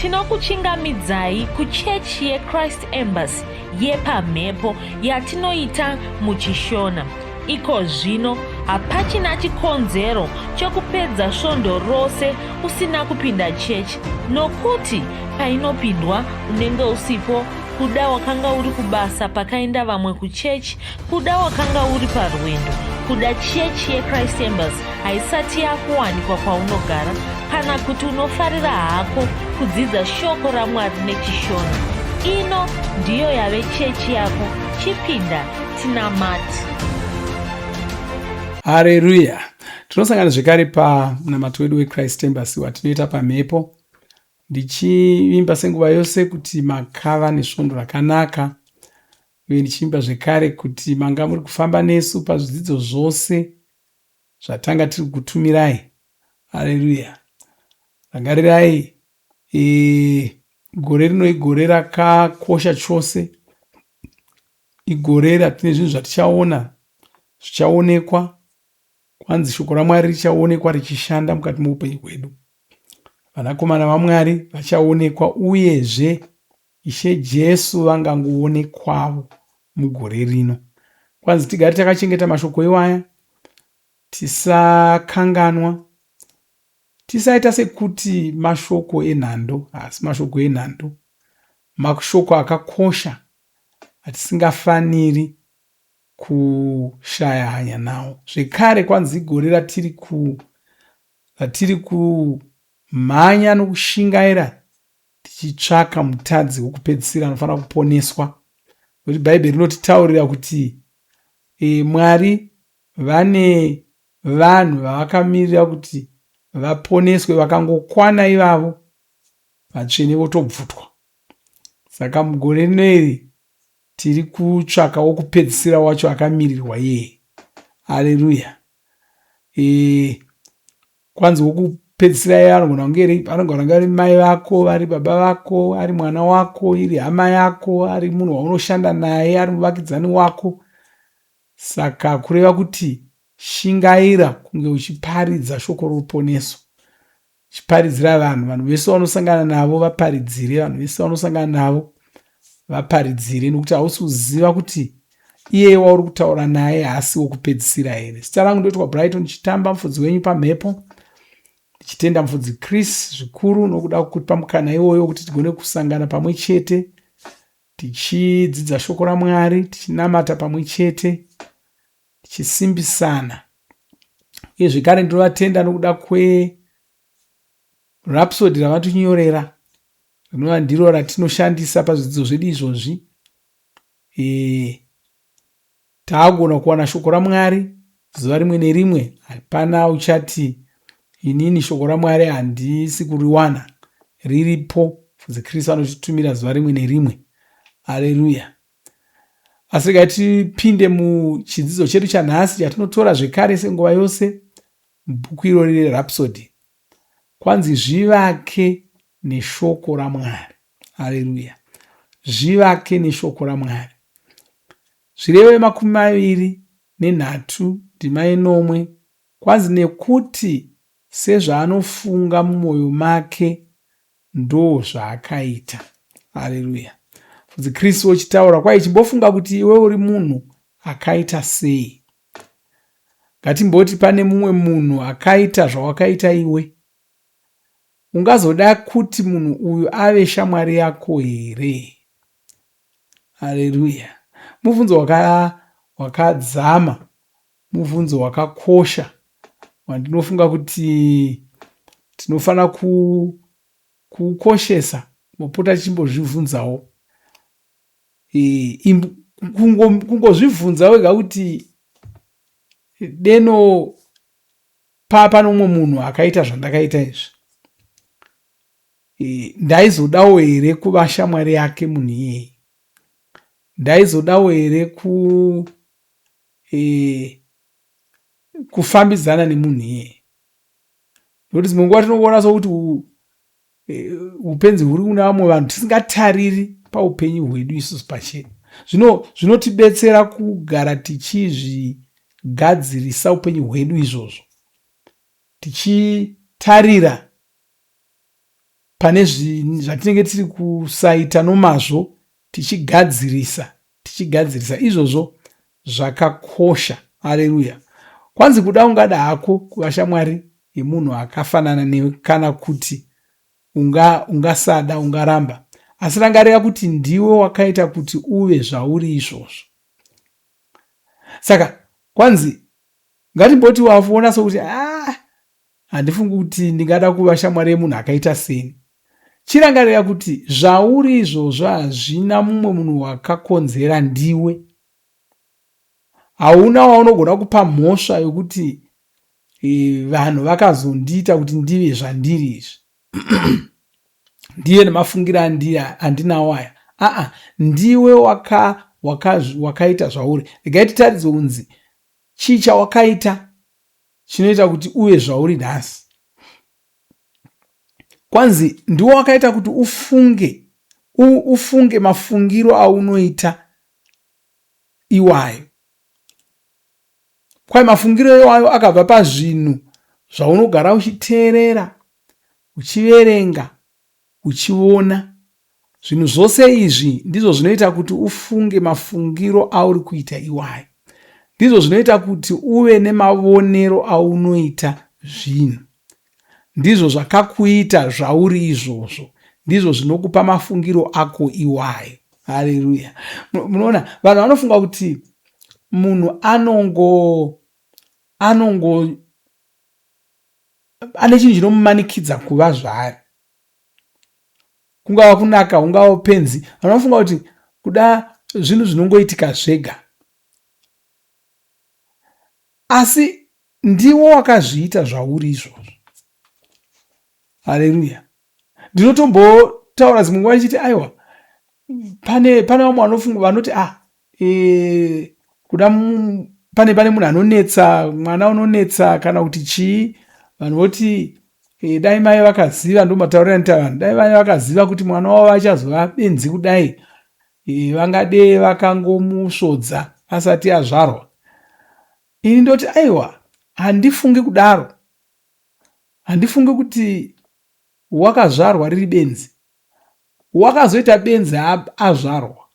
Tinokuchingamidzai kuchechi yeChrist Embassy yepamhepo yatinoita muchiShona. Iko zvino hapachina chikonzero chekupedza svondo rose usina kupinda chechi nokuti painopindwa unenge usipo kuda wakanga uri kubasa pakaenda vamwe kuchechi kuda wakanga uri parwendo kuda chechi yechrist embassy haisati yakuwanikwa kwaunogara kana kuti unofarira hako kudzidza shoko ramwari nechishona ino ndiyo yave chechi yako chipinda tinamati hareruya tinosangana zvekare pamunamato wedu wechrist embassy watinoita pamhepo ndichivimba senguva yose kuti makava nesvondo rakanaka uye ndichivimba zvekare kuti manga muri kufamba nesu pazvidzidzo zvose zvatanga tiri kukutumirai hareruya rangarirai e, gore rino igore rakakosha chose igore ratine zvinhu zvatichaona zvichaonekwa Kwanzi shoko raMwari richaonekwa richishanda mukati meupenyu hwedu. Vanakomana vaMwari vachaonekwa uyezve Ishe Jesu vangangoonekwavo mugore rino. Kwanzi tigare takachengeta mashoko iwaya, tisakanganwa, tisaita sekuti mashoko enhando, haasi mashoko enhando, mashoko akakosha atisingafaniri kushaya hanya nawo. Zvekare kwanzi igore ratiri ku ratiri kumhanya nokushingaira tichitsvaka mutadzi wokupedzisira anofanira kuponeswa nokuti bhaibheri rinotitaurira kuti e, mwari vane vanhu vavakamirira kuti vaponeswe vakangokwana ivavo vatsvene votobvutwa saka mugore rino iri Tiri kutsvaka wokupedzisira wacho akamirirwa iyeye. Aleluya. E, kwanzi wokupedzisira iye anogona kunge anogona kunge ari mai vako, ari baba vako, ari mwana wako, iri hama yako, ari munhu waunoshanda naye, ari muvakidzani wako. Saka kureva kuti shingaira kunge uchiparidza shoko roruponeso. Chiparidzira vanhu, vanhu vese vanosangana navo vaparidzire, vanhu vese vanosangana navo vaparidzire, nokuti hausi kuziva kuti iyeye wauri kutaura naye haasi wokupedzisira here. Zita rangu ndoitwa Brighton Chitamba, mufudzi wenyu pamhepo. Ndichitenda mufudzi Chris zvikuru nokuda kutipa mukana iwoyo wekuti tigone kusangana pamwe chete tichidzidza shoko raMwari, tichinamata pamwe chete tichisimbisana uye zvekare ndinovatenda nokuda kwerapsody ravatinyorera rinova ndiro ratinoshandisa pazvidzidzo zvedu izvozvi e, taagona kuwana shoko ramwari zuva rimwe nerimwe hapana uchati inini shoko ramwari handisi kuriwana riripo fudzi kristu anotitumira zuva rimwe nerimwe aleluya Asi regai tipinde muchidzidzo chedu chanhasi chatinotora zvekare senguva yose mubhuku irori reRhapsody. Kwanzi zvivake neshoko raMwari. Haleluya. Zvivake neshoko raMwari. Zvirevo 23 ndima yenomwe kwanzi nekuti sezvaanofunga mumwoyo make Ndozvaakaita. Haleluya. Mufudzi Chris wochitaura kwai chimbofunga kuti iwe uri munhu akaita sei. Ngatimboti pane mumwe munhu akaita zvawakaita iwe. Ungazoda kuti munhu uyu ave shamwari yako here? Haleluya. Mubvunzo wakadzama waka Mubvunzo wakakosha wandinofunga kuti tinofanira kuukoshesa kupota tichimbozvibvunzawo. E, kungozvibvunza wega kuti deno papa nomumwe munhu akaita zvandakaita izvi e, ndaizodawo here kuva shamwari yake munhu iyeye ndaizodawo here ku e, kufambidzana nemunhu iyeye nokuti dzimwe nguva tinoona sokuti e, upenzi huri kuna vamwe vanhu tisingatariri paupenyu hwedu isusu pachedu zvino zvinotibetsera kugara tichizvigadzirisa upenyu hwedu izvozvo tichitarira pane zvatinenge tiri kusaita nomazvo tichigadzirisa tichigadzirisa izvozvo zvakakosha aleluya kwanzi kuda ungada hako kuva shamwari yemunhu akafanana newe kana kuti unga ungasada ungaramba asi rangarira kuti ndiwe wakaita kuti uve zvauri izvozvo saka kwanzi ngatimboti waona sokuti ah handifungi kuti ndingada kuva shamwari yemunhu akaita seni chirangarira kuti zvauri izvozvo hazvina mumwe munhu wakakonzera ndiwe hauna waunogona kupa mhosva yokuti e, vanhu vakazondiita kuti ndive zvandiri izvi ndiye nemafungiro andinawo aya aa ndiwe wakaita waka, waka zvauri regai titaridze kunzi chii chawakaita chinoita kuti uve zvauri nhasi kwanzi ndiwo wakaita kuti ufunge ufunge mafungiro aunoita iwayo kwai mafungiro iwayo akabva pazvinhu zvaunogara uchiteerera uchiverenga uchiona zvinhu zvose izvi ndizvo zvinoita kuti ufunge mafungiro auri kuita iwayo ndizvo zvinoita kuti uve nemavonero aunoita zvinhu ndizvo zvakakuita zvauri izvozvo ndizvo zvinokupa mafungiro ako iwayo haleluya munoona vanhu vanofunga kuti munhu anongo anongo ane chinhu chinomumanikidza kuva zvaari kungava kunaka ungava upenzi vanhu vanofunga kuti kuda zvinhu zvinongoitika zvega asi ndiwo wakazviita zvauri izvozvo haleluya ndinotombotaura dzimwe nguva ndichiti aiwa pane pane vamwe vanofunga vanoti ah e, kuda pane pane munhu anonetsa mwana unonetsa kana kuti chii vanhu voti e, dai mai vakaziva ndomataurira ndita vanhu dai mai vakaziva kuti mwana wavo achazova benzi kudai e, vangadee vakangomusvodza asati azvarwa ini ndoti aiwa handifungi kudaro handifungi kuti wakazvarwa riri benzi wakazoita benzi azvarwa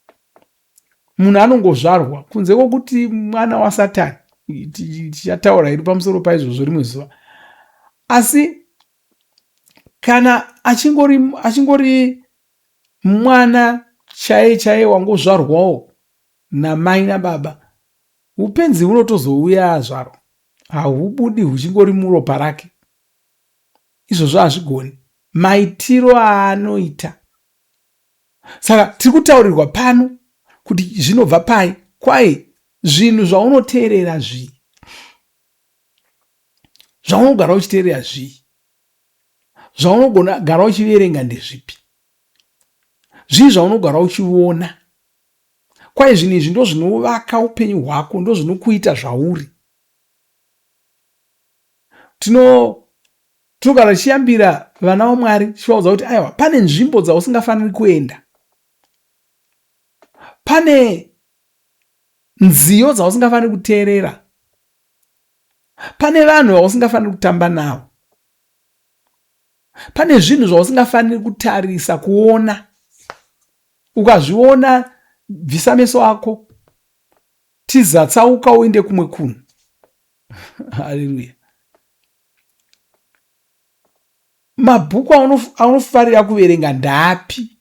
munhu anongozvarwa kunze kwokuti mwana wasatani tichataura hedu pamusoro paizvozvo rimwe zuva asi kana achingori achingori mwana chaiye chaiye wangozvarwawo namai nababa upenzi hunotozouya azvarwa hahubudi huchingori muropa rake izvozvo hazvigoni maitiro aanoita saka tiri kutaurirwa pano kuti zvinobva pai kwai zvinhu zvaunoteerera zvii zvaunogara uchiteerera zvii zvaunogona gara uchiverenga ndezvipi zvii zvaunogara uchiona kwai zvinhu izvi ndozvinovaka upenyu hwako ndozvinokuita zvauri tino tinogara tichiyambira vana vamwari tichivaudza kuti aiwa pane nzvimbo dzausingafaniri kuenda pane nziyo dzausingafaniri kuteerera pane vanhu vausingafaniri kutamba navo pane zvinhu zvausingafaniri kutarisa kuona ukazviona bvisa meso ako tiza tsauka uende kumwe kunhu haleluya mabhuku aunofarira kuverenga ndaapi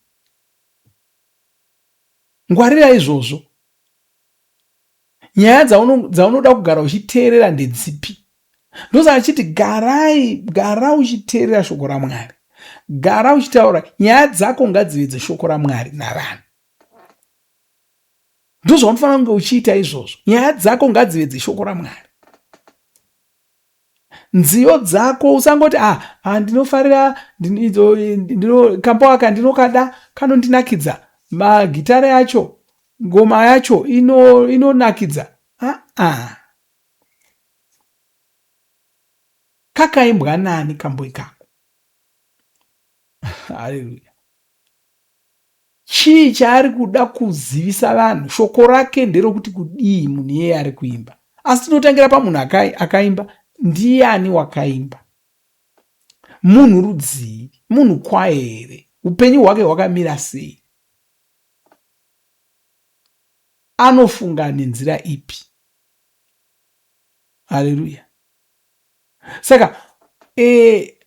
ngwarira izvozvo nyaya dzaunoda kugara uchiteerera ndedzipi ndosaka achiti garai gara uchiteerera shoko ramwari gara uchitaura nyaya dzako ngadzive dzeshoko ramwari navanhu ndozvaunofanira kunge uchiita izvozvo nyaya dzako ngadzive dzeshoko ramwari nziyo dzako usangoti ah, ah ndinofarira ndino, kambo aka ndinokada kanondinakidza magitare acho ngoma yacho inonakidza ino aa ah, kakaimbwa nani kambo ikako haleluya Chii chaari kuda kuzivisa vanhu? Shoko rake nderokuti kudii munhu iyeye ari kuimba? Asi tinotangira pamunhu akaimba. Ndiani wakaimba? Munhu rudzii? Munhu kwaye here? Upenyu hwake hwakamira sei? Anofunga nenzira ipi? Haleluya. Saka e,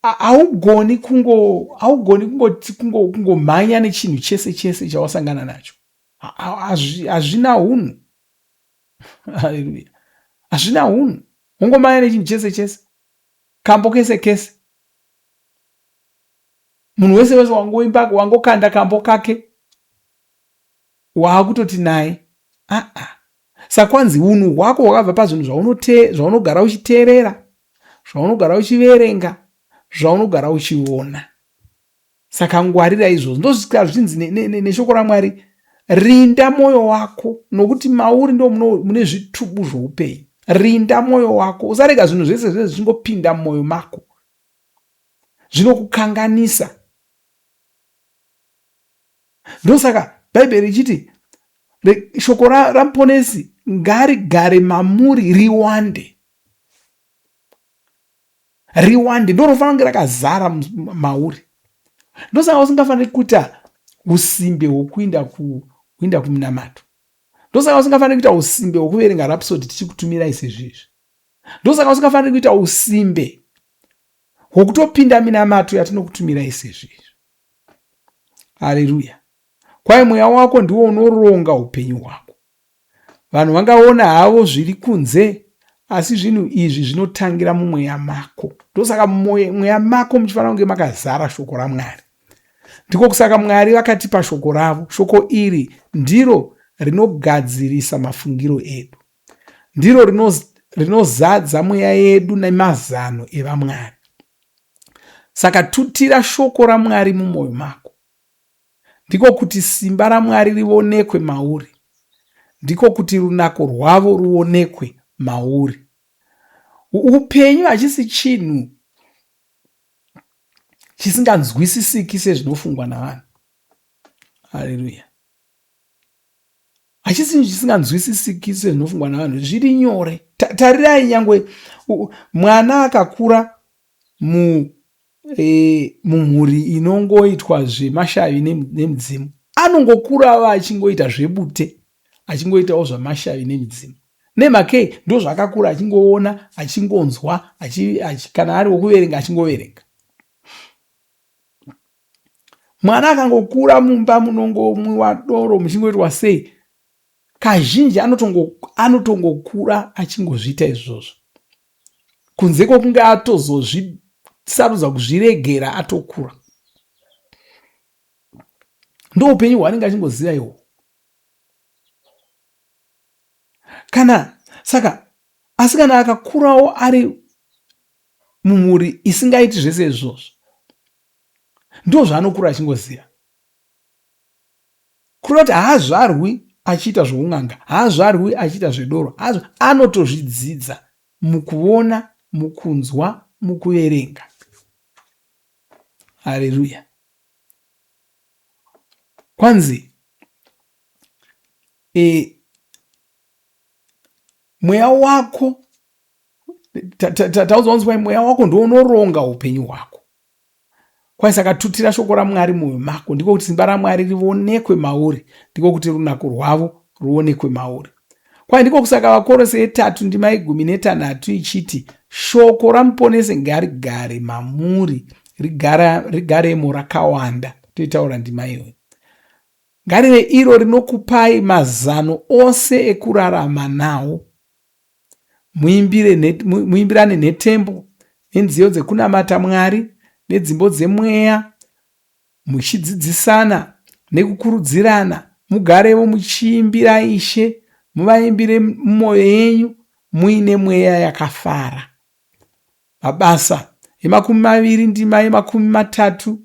haugoni kungo haugoni kungoti kungomhanya nechinhu chese chese chawasangana nacho. Hazvina hunhu. Haleluya. Hazvina hunhu. Ungomhanya nechinhu chese chese. Kambo kese kese. Munhu wese wese wangoimba wangokanda kambo kake waakutoti naye aa. Saka kwanzi unhu hwako hwakabva pazvinhu zvaunogara uchiteerera, zvaunogara uchiverenga, zvaunogara uchiona. Saka ngwarira izvozvo. Ndozvisika zvichinzi neshoko raMwari, rinda mwoyo wako nokuti mauri ndo mune zvitubu zvoupenyu. Rinda mwoyo wako, usarega zvinhu zvese zvese zvichingopinda mumwoyo mako, zvinokukanganisa. Ndosaka Bhaibheri richiti shoko raMuponesi ngarigare mamuri riwande, riwande. Ndorofanira kunge rakazara mauri. Ndosaka usingafaniri kuita usimbe hwokuinda kuinda kumunamato. Ndosaka usingafaniri kuita usimbe hwokuverenga Rhapsody tichikutumirai sezvizvi. Ndosaka usingafaniri kuita usimbe hwokutopinda minamato yatinokutumirai sezvizvi. Haleluya. Kwai mweya wako ndiwo unoronga upenyu hwako. Vanhu vangaona havo zviri kunze, asi zvinhu izvi zvinotangira mumweya mako. Ndosaka mumweya mako muchifanira kunge makazara shoko raMwari. Ndiko kusaka Mwari vakatipa shoko ravo. Shoko iri ndiro rinogadzirisa mafungiro edu. Ndiro rinozadza mweya yedu nemazano evaMwari. Saka tutira shoko raMwari mumwoyo mako. Ndiko kuti simba raMwari rivonekwe mauri. Ndiko kuti runako rwavo ruonekwe mauri. Upenyu hachisi chinhu chisinganzwisisiki sezvinofungwa navanhu. Haleluya. Hachisi chinhu chisinganzwisisiki sezvinofungwa navanhu. Zviri nyore. Tarirai nyangwe mwana akakura mu e, mumhuri inongoitwa zvemashavi nemidzimu anongokura ava achingoita zvebute achingoitawo zvamashavi nemidzimu nemhakei ndozvaakakura achingoona achingonzwa achi, achi, kana ari wokuverenga achingoverenga. Mwana akangokura mumba munongomwiwa doro muchingoitwa sei kazhinji anotongokura achingozviita izvozvo kunze kwokunge atozozvisarudza kuzviregera atokura. Ndo upenyu hwaanenge achingoziva ihwo. Kana saka asi kana akakurawo ari mumhuri isingaiti zvese izvozvo ndo zvaanokura achingoziva. Kureva kuti haazvarwi achiita zvoun'anga, haazvarwi achiita zvedoro, anotozvidzidza mukuona, mukunzwa, mukuverenga. Hareruya. Kwanzi e, mweya wako taudzwa kunzi mweya wako ndiwo unoronga upenyu hwako. Kwai saka tutira shoko raMwari mumwoyo mako, ndiko kuti simba raMwari rivonekwe mauri, ndiko kuti runako rwavo ruonekwe mauri. Kwai ndiko kusaka vaKorose yetatu ndima yegumi netanhatu ichiti shoko raMuponesi ngarigare mamuri, rigaremo rakawanda. Toitaura ndima iyoyo. Ngarive iro rinokupai mazano ose ekurarama nawo. Muimbirane nhetembo nenziyo dzekunamata Mwari nedzimbo dzemweya, muchidzidzisana nekukurudzirana. Mugarevo muchiimbira Ishe, muvaimbire mumwoyo yenyu muine mweya yakafara. Mabasa emakumi maviri ndima yemakumi matatu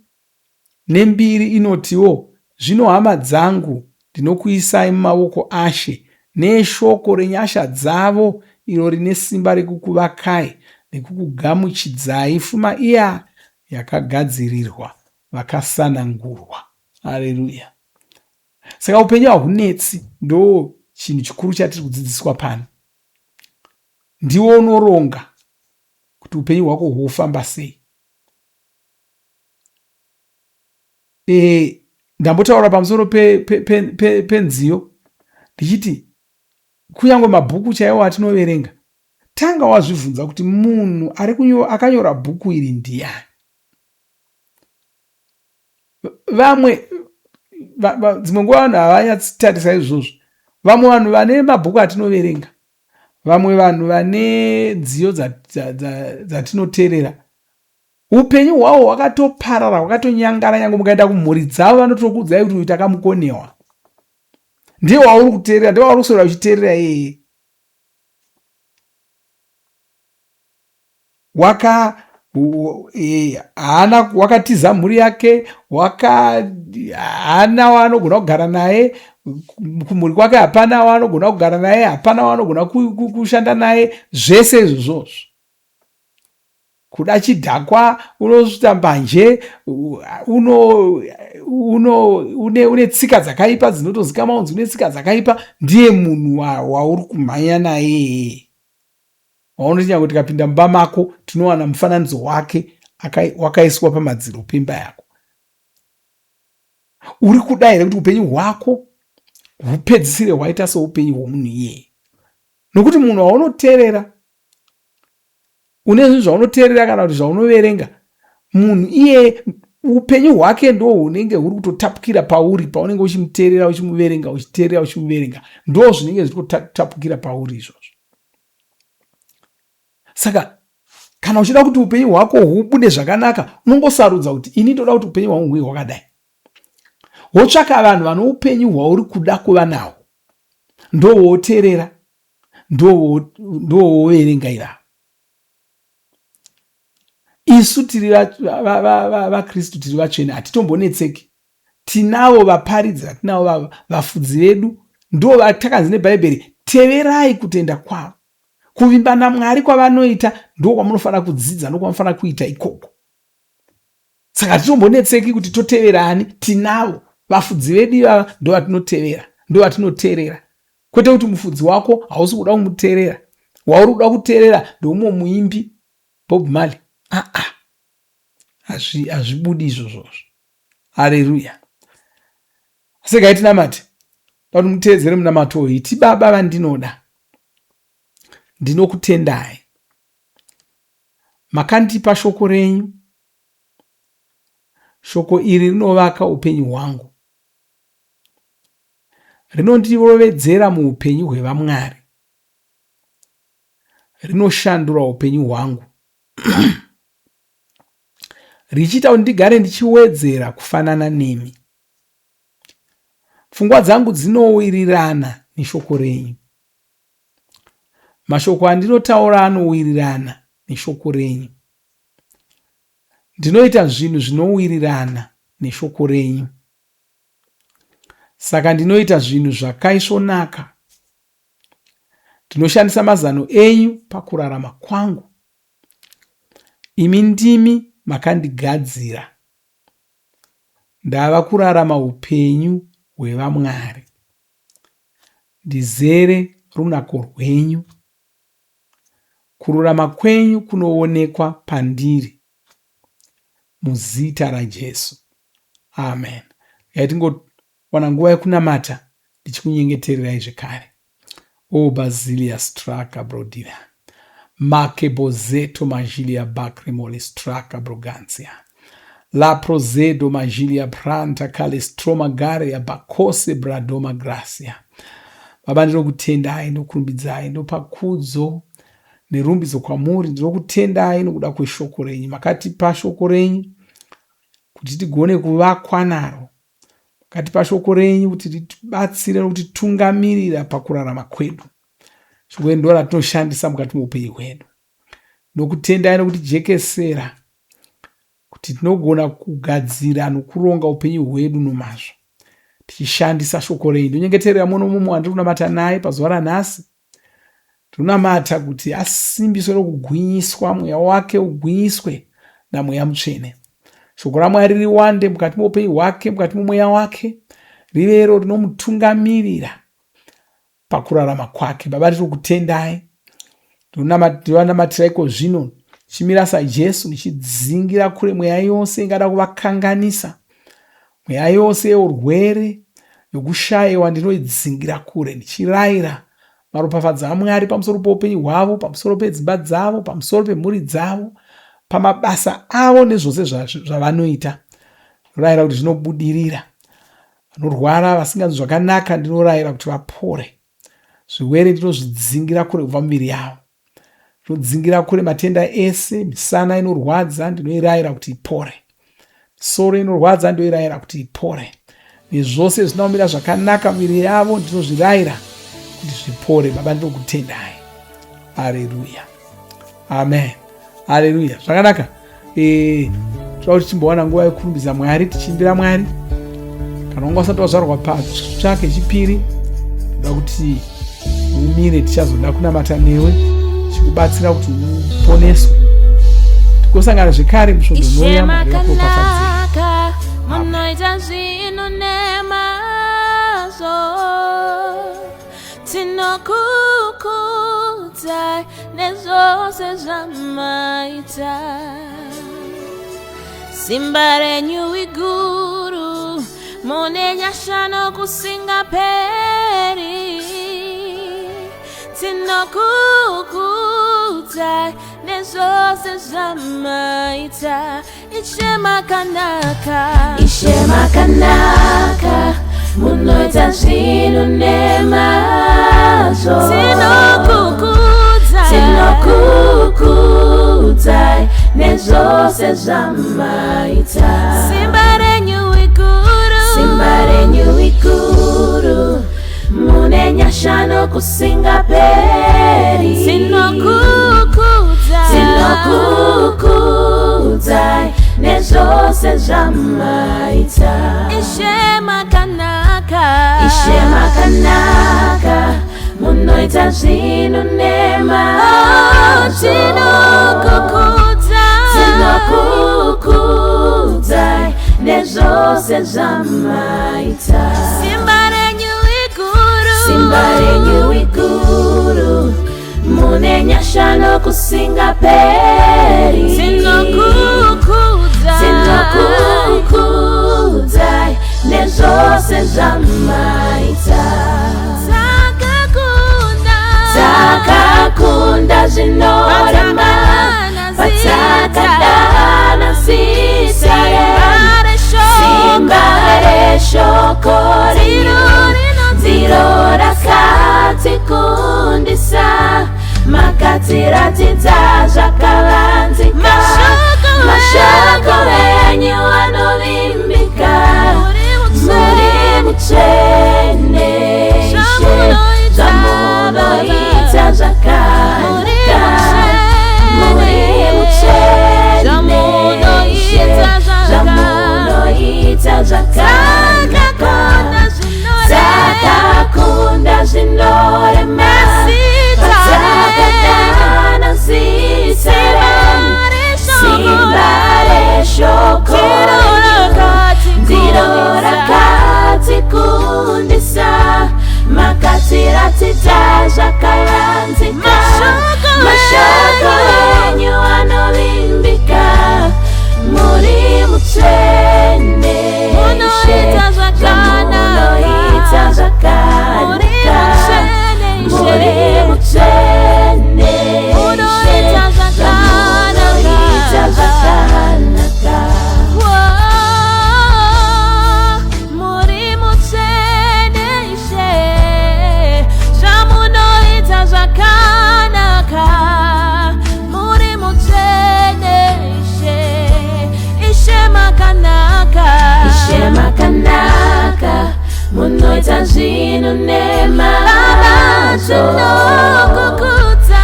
nembiri inotiwo, Zvino hama dzangu, ndinokuisai mumavoko aShe, neeshoko renyasha dzavo, iro rine simba rekukuvakai nekukugamuchidzai fuma iya yakagadzirirwa vakasanangurwa. Hareruya! Saka upenyu hahunetsi, ndo chinhu chikuru chatiri kudzidziswa pano. Ndiwo unoronga kuti upenyu hwako hwofamba sei. E, ndambotaura pamusoro penziyo pe, pe, pe ndichiti kunyange mabhuku chaiwo atinoverenga tanga wazvibvunza kuti munhu ari akanyora bhuku iri ndiyani vamwe dzimwe nguva vanhu havanyatsotarisa izvozvo vamwe vanhu vane mabhuku atinoverenga vamwe vanhu vane nziyo dzatinoteerera upenyu hwavo hwakatoparara hwakatonyangara nyange mukaenda kumhuri dzavo vanotokuudzai kuti uyu takamukonewa ndiye wauri kuteerera ndiye wauri kuswera uchiteerera iyeye waka e, haana wakatiza mhuri yake waka haana waanogona kugara naye kumhuri kwake hapana waanogona kugara naye hapana waanogona kushanda naye zvese izvozvozvo kuda chidhakwa unosvita mbanje uno, uno, une, une tsika dzakaipa dzinotozikama unzi une tsika dzakaipa ndiye munhu wauri kumhanya naye waunoti nyange tikapinda mumba mako tinowana mufananidzo wake wakaiswa pamadziro pemba yako uri kuda here kuti upenyu hwako hupedzisire hwaita seupenyu hwomunhu iyeye nokuti munhu waunoteerera une zvinhu zvaunoteerera kana kuti zvaunoverenga munhu iyeye upenyu hwake ndo hunenge huri kutotapukira pauri paunenge uchimuteerera uchimuverenga uchiteerera uchimuverenga ndo zvinenge zviri kutapukira pauri izvozvo saka kana uchida kuti upenyu hwako hubude zvakanaka unongosarudza kuti ini ndoda kuti upenyu hwangu huve hwakadai wotsvaka vanhu vane upenyu hwauri kuda kuva nahwo ndowoteerera ndowoverenga ivavo isu tiri vakristu tiri vatsvene hatitombonetseki tinavo vaparidzi vatinavo vafudzi vedu ndo vatakanzi nebhaibheri teverai kutenda kwavo kuvimba namwari kwavanoita ndo kwamunofanira kudzidza ndokwamunofanira kuita ikoko saka hatitombonetseki kuti totevera ani tinavo vafudzi vedu ivava ndo vatinotevera ndo vatinoteerera kwete kuti mufudzi wako hausi kuda kumuteerera wauri kuda kuteerera ndeumwe muimbi bob marley aa hazvibudi izvozvozvo hareruya segai tinamate pakuti muteedzere munamato uyu iti baba vandinoda ndinokutendai Makandipa shoko renyu. Shoko iri rinovaka upenyu hwangu. Rinondirovedzera muupenyu hwevamwari. Rinoshandura upenyu hwangu. Richiita kuti ndigare ndichiwedzera kufanana nemi. Pfungwa dzangu dzinowirirana neshoko renyu. Mashoko andinotaura anowirirana neshoko renyu. Ndinoita zvinhu zvinowirirana neshoko renyu. Saka ndinoita zvinhu zvakaisvonaka. Ndinoshandisa mazano enyu pakurarama kwangu. Imi ndimi makandigadzira. Ndava kurarama upenyu hwevamwari. Ndizere runako rwenyu. Kururama kwenyu kunoonekwa pandiri. Muzita raJesu. Amen. Regai tingowana nguva yekunamata ndichikunyengetererai zvekare. O Basilia Straka Brodila. Make Bozeto Majilia Bacrimoli Straka Broganzia. La Prozedo Majilia Pranta Calestroma Garia Bakose Bradoma Gracia. Baba ndinokutendai ndokurumbidzai ndopa kudzo nerumbidzo kwamuri ndinokutendai nokuda kweshoko renyu makatipa shoko renyu kuti tigone kuvakwa naro Makatipa shoko renyu kuti ritibatsire nokutitungamirira pakurarama kwedu. Shoko iri ndo ratinoshandisa mukati meupenyu hwedu. Nokutendai nokutijekesera kuti tinogona kugadzira nokuronga upenyu hwedu nomazvo tichishandisa shoko renyu. Ndonyengeterera mumwe nomumwe wandiri kunamata naye pazuva ranhasi Tinonamata kuti asimbiswe nokugwinyiswa, mweya wake ugwinyiswe namweya mutsvene. Shoko raMwari riwande mukati meupenyu hwake, mukati momweya wake, rive iro rinomutungamirira pakurarama kwake. Baba, tinokutendai, ndovanamatira iko zvino, chimira saJesu, ndichidzingira kure mweya yose ingada kuvakanganisa. Mweya yose yeurwere, yokushayiwa ndinoidzingira kure ndichirayira maropafadzo aMwari pamusoro poupenyu hwavo, pamusoro pedzimba dzavo, pamusoro pemhuri dzavo, pamabasa avo nezvose zvavanoita. Ndinorayira kuti zvinobudirira. Vanorwara vasinganzwi zvakanaka ndinorayira kuti vapore. Zvirwere ndinozvidzingira kure kubva mumiviri yavo. Ndinodzingira kure matenda ese, misana inorwadza ndinoirayira kuti ipore. Misoro inorwadza ndoirayira kuti ipore. Nezvose zvisina kumira zvakanaka muviri yavo ndinozvirayira kuti zvipore. Baba ndinokutendai. Haleluya. Amen. Haleluya. Zvakanaka. Eh, toda kuti timbowana nguva yekurumbidza Mwari tichiimbira Mwari. Kana wanga usati wazvarwa patsva kechipiri, toda kuti umire tichazoda kunamata newe tichikubatsira kuti uponeswe. Tigosangana zvekare musvondo unouya. Mwari vakuropafadzei. Munoita zvinhu nemazvo tinokukudzai nezvose zvamaita simba renyu iguru mune nyasha nokusingaperi tinokukudzai nezvose zvamaita Ishe makanaka, Ishe makanaka, munoita zvinhu nemazvo. Tinokukudza, tinokukudzai nezvose zvamaita. Simba renyu iguru, simba renyu iguru, mune nyasha nokusingaperi. Tinokukudza, tinokukudzai nezvose zvamaita. Ishe makanaka, Ishe makanaka, munoita zvinhu nemazvo. Tinokukudza, tinokukudzai nezvose zvamaita. Simba renyu iguru, simba renyu iguru, mune nyasha nokusingaperi. Tinokukudza, tinokukudzai nezvose zvamaita. Takakunda, takakunda zvinorema, patakadana zita renyu, simba reshoko renyu ndiro rakatikundisa, makatiratidza zvakavanzika, mashoko enyu anovimbika, muri mutsvene Ishe, zvamunoita zvakanaka, muri mutsvene Ishe, zvamunoita zvakanaka, takakunda zvinorema, patakadana zita renyu, simba reshoko renyu ndiro rakatikundisa, makatiratidza zvakavanzika, mashoko enyu anovimbika, muri mutsvene Ishe, zvamunoita zvakanaka, muri mutsvene Ishe, zvamunoita zvakanaka. Muri mutsvene Ishe, zvamunoita zvakanaka, muri mutsvene Ishe, Ishe makanaka, Ishe makanaka, munoita zvinhu nemazvo. Tinokukudza,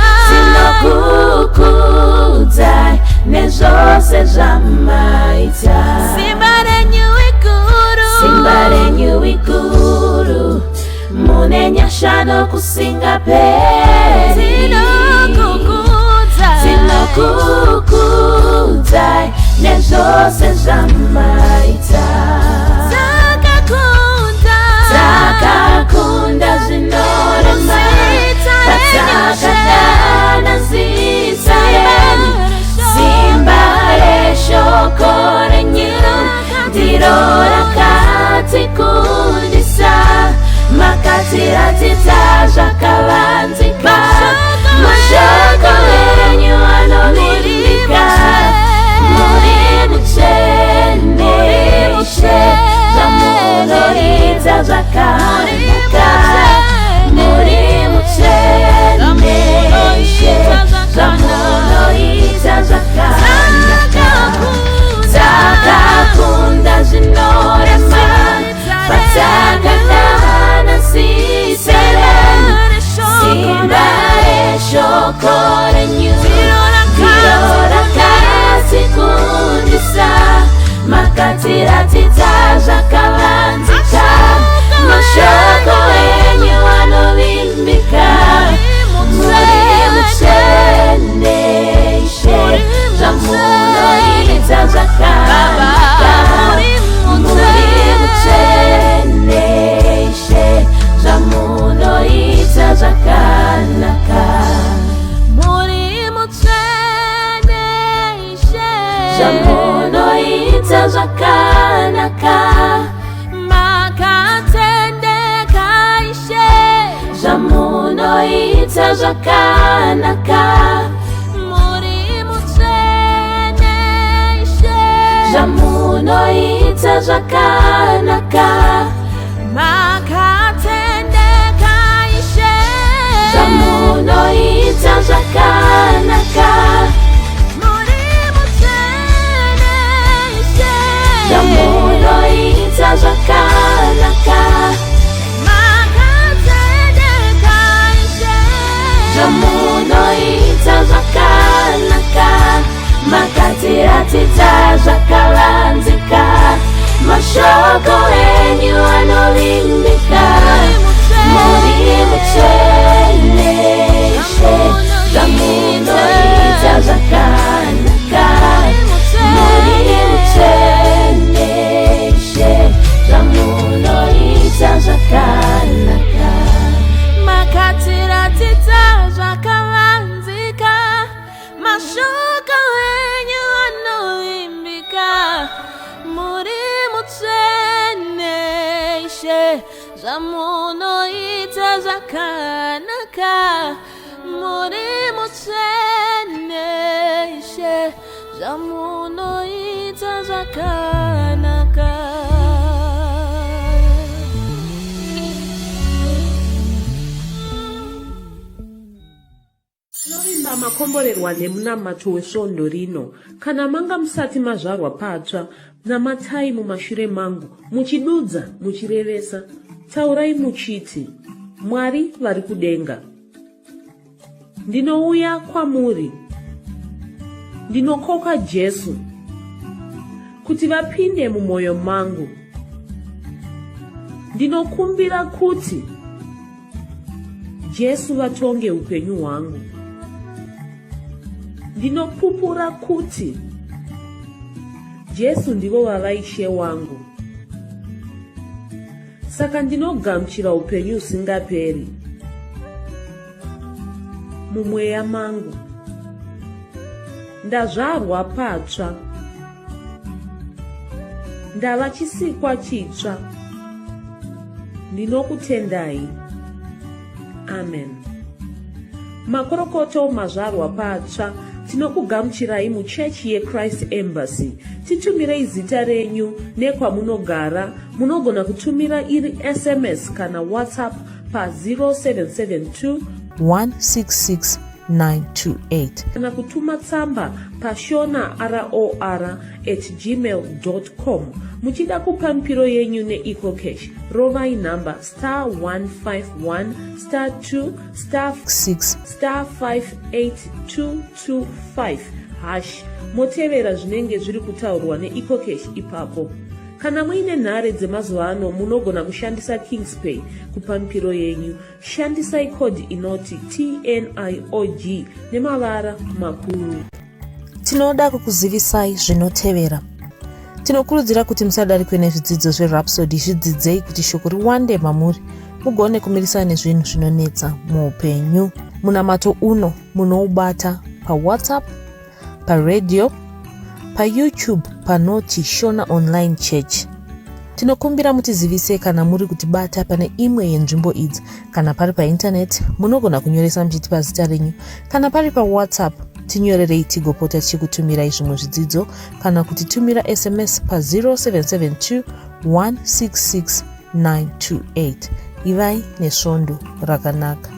tinokukudzai nezvose zvamaita. Simba renyu iguru, simba renyu iguru, mune nyasha nokusingaperi. Tinokukudza, tinokukudzai nezvose zvamaita. Takakunda, takakunda zvinorema, patakadana zita renyu, simba reshoko renyu ndiro raka Zvamunoita zvakanaka. Makatendeka Ishe. Zvamunoita zvakanaka. Muri mutsvene Ishe. Zvamunoita zvakanaka. Makatendeka Ishe. Zvamunoita zvakanaka. Makatiratidza zvakavanzika. Mashoko enyu anovimbika. Muri mutsvene Ishe. Zvamunoita zvakanaka. Muri mutsvene Ishe. Zvamunoita zvakanaka. Makatiratidza zvakavanzika. Mashoko enyu anovimbika. Muri mutsvene Ishe. Zvamunoita zvakanaka. Muri mutsvene Ishe. Zvamunoita zvakanaka. Tinovimba makomborerwa nemunamato wesvondo rino. Kana manga musati mazvarwa patsva, namatai mumashure mangu, muchidudza, muchirevesa. Taurai muchiti, Mwari vari kudenga. Ndinouya kwamuri. Ndinokoka Jesu kuti vapinde mumwoyo mangu. Ndinokumbira kuti Jesu vatonge upenyu hwangu. Ndinopupura kuti Jesu ndivo vava Ishe wangu. Saka ndinogamuchira upenyu husingaperi mumweya mangu. Ndazvarwa patsva. Ndava chisikwa chitsva. Ndinokutendai. Amen. Makorokoto mazvarwa patsva. Tinokugamuchirai muchechi yeChrist Embassy. Titumirei zita renyu nekwamunogara. Munogona kutumira iri SMS kana WhatsApp pa 0772 166 928. Kana kutuma tsamba pashona ror at gmail com. Muchida kupa mipiro yenyu neEcoCash, rovai nhamba star 151 star 2 star 6 star 58225 hash motevera zvinenge zviri kutaurwa neEcoCash ipapo. Kana muine nhare dzemazuva ano munogona kushandisa Kingspay kupa mipiro yenyu. Shandisai code inoti TNIOG nemavara makuru. Tinoda kukuzivisai zvinotevera. Tinokurudzira kuti musadarikwe nezvidzidzo zveRhapsody, zvidzidzei kuti shoko riwande mamuri mugone kumirisana nezvinhu zvinonetsa muupenyu. Munamato uno munoubata paWhatsApp, paradio, paYouTube panoti Shona Online Church. Tinokumbira mutizivise kana muri kutibata pane imwe yenzvimbo idzi. Kana pari paintaneti, munogona kunyoresa muchitipa zita renyu. Kana pari paWhatsApp, tinyorerei tigopota tichikutumirai zvimwe zvidzidzo kana kutitumira SMS pa 0772 166 928. Ivai nesvondo rakanaka.